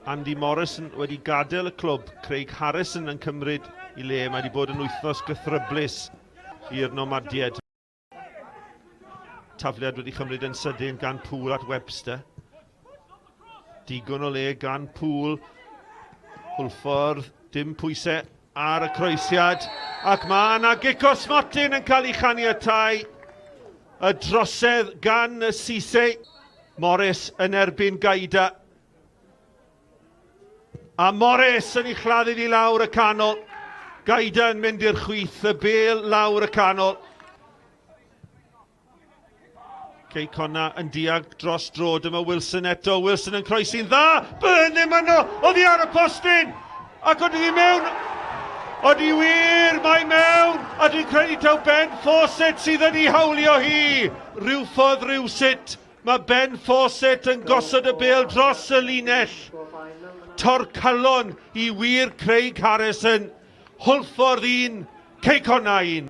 Andy Morrison wedi gadael y clwb, Craig Harrison yn cymryd i le. Mae wedi bod yn wythnos gythryblus i'r Nomadiaid. Tafliad wedi chymryd yn sydyn gan Poole at Webster. Digon o le gan Poole. Hwlffordd, dim pwysau ar y croesiad. Ac mae yna gic o smotyn yn cael ei chaniatau. Y drosedd gan y Cisse. Morris yn erbyn Gaida. A Morris yn ei chladdu i lawr y canol. Gaida yn mynd i'r chwith, y bel lawr y canol. Cei Conna yn diag dros dro, dyma Wilson eto, Wilson yn croesi'n dda, Byrne ddim yno, oddi ar y postyn, ac oedd hi mewn, Odi wir, mae mewn, a dwi'n credu taw Ben Fawcett sydd yn ei hawlio hi. Rhywffordd, rhywsut, Mae Ben Fawcett yn gosod y bêl dros y linell. Torcalon i wir Craig Harrison. Hwlffordd 1, Cei Connah 1.